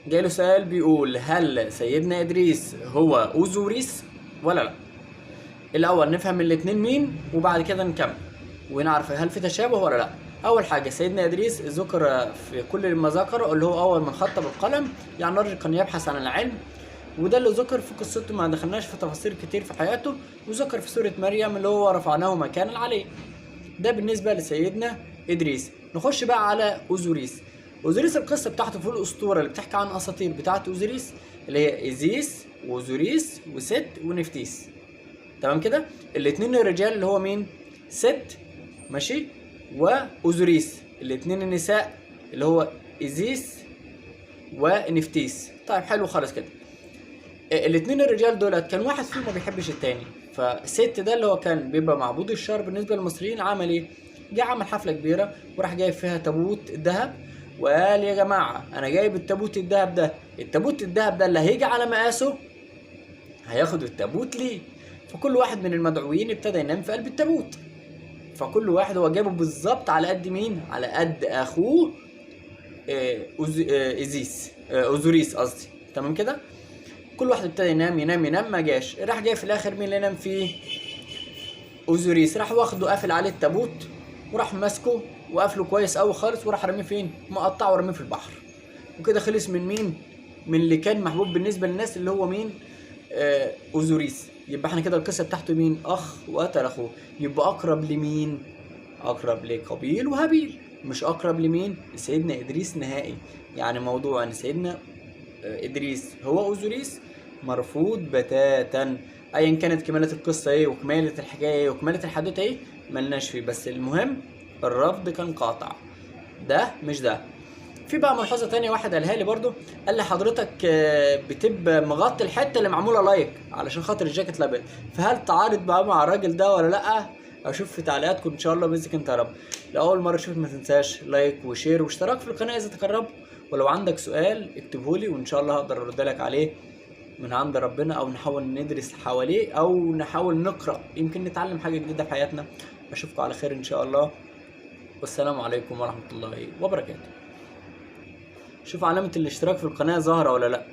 جاله سؤال بيقول هل سيدنا إدريس هو أوزوريس ولا لا؟ الأول نفهم الاتنين مين وبعد كده نكمل ونعرف هل في تشابه ولا لا. أول حاجة سيدنا إدريس ذكر في كل ما ذكر اللي هو أول من خط بالقلم، يعني الراجل كان يبحث عن العلم، وده اللي ذكر في قصته، ما دخلناش في تفاصيل كتير في حياته. وذكر في سورة مريم اللي هو رفعناه مكانا عليه. ده بالنسبة لسيدنا إدريس. نخش بقى على أوزوريس. أوزوريس القصة بتاعته في الأسطورة اللي بتحكي عن أساطير بتاعت أوزوريس اللي هي إيزيس وأوزوريس وست ونفتيس. تمام كده؟ الاتنين الرجال اللي هو مين؟ ست ماشي وأوزوريس. الاتنين النساء اللي هو إيزيس ونفتيس. طيب حلو خالص كده. الاتنين الرجال دولت كان واحد فيهم ما بيحبش التاني، فست ده اللي هو كان بيبقى معبود الشر بالنسبة للمصريين، عمل ايه؟ جه عمل حفلة كبيرة وراح جايب فيها تابوت الذهب وقال يا جماعة أنا جايب التابوت الذهب ده، التابوت الذهب ده اللي هيجي على مقاسه هياخد التابوت ليه. فكل واحد من المدعوين ابتدى ينام في قلب التابوت، فكل واحد هو جابه بالظبط على قد مين؟ على قد أخوه إيزيس، أوزوريس قصدي. تمام كده؟ كل واحد ابتدى ينام ينام ينام، ما جاش. راح جاي في الاخر مين اللي نام فيه؟ أوزوريس. راح واخده قافل عليه التابوت وراح ماسكه وقافله كويس قوي خالص، وراح رمية فين؟ مقطعه ورميه في البحر. وكده خلص من مين؟ من اللي كان محبوب بالنسبة للناس اللي هو مين؟ أوزوريس. يبقى احنا كده القصة بتاعته مين؟ اخ وقتل اخوه. يبقى اقرب لمين؟ اقرب لقابيل وهابيل، مش اقرب لمين؟ لسيدنا ادريس نهائي. يعني موضوع ان سيدنا ادريس هو أوزوريس مرفوض بتاتا، ايا كانت كمالة القصة ايه وكمالة الحكاية ايه وكمالة الحدوتة ايه ملناش فيه، بس المهم الرفض كان قاطع، ده مش ده. في بقى ملحوظة تانية واحد قالها لي برضو، قال لي حضرتك بتبقى مغطي الحتة اللي معمولة like علشان خاطر الجاكيت الابيض، فهل تعارض بقى مع الراجل ده ولا لا؟ اشوف في تعليقاتكم ان شاء الله باذنك انت يا رب. لو اول مرة تشوف ما تنساش like و share واشتراك في القناة اذا تقربت، ولو عندك سؤال اكتبه لي وان شاء الله هقدر ارد لك عليه من عند ربنا، او نحاول ندرس حواليه او نحاول نقرا يمكن نتعلم حاجة جديدة في حياتنا. اشوفكم على خير ان شاء الله، والسلام عليكم ورحمة الله وبركاته. شوف علامة الاشتراك في القناة ظاهره ولا لا.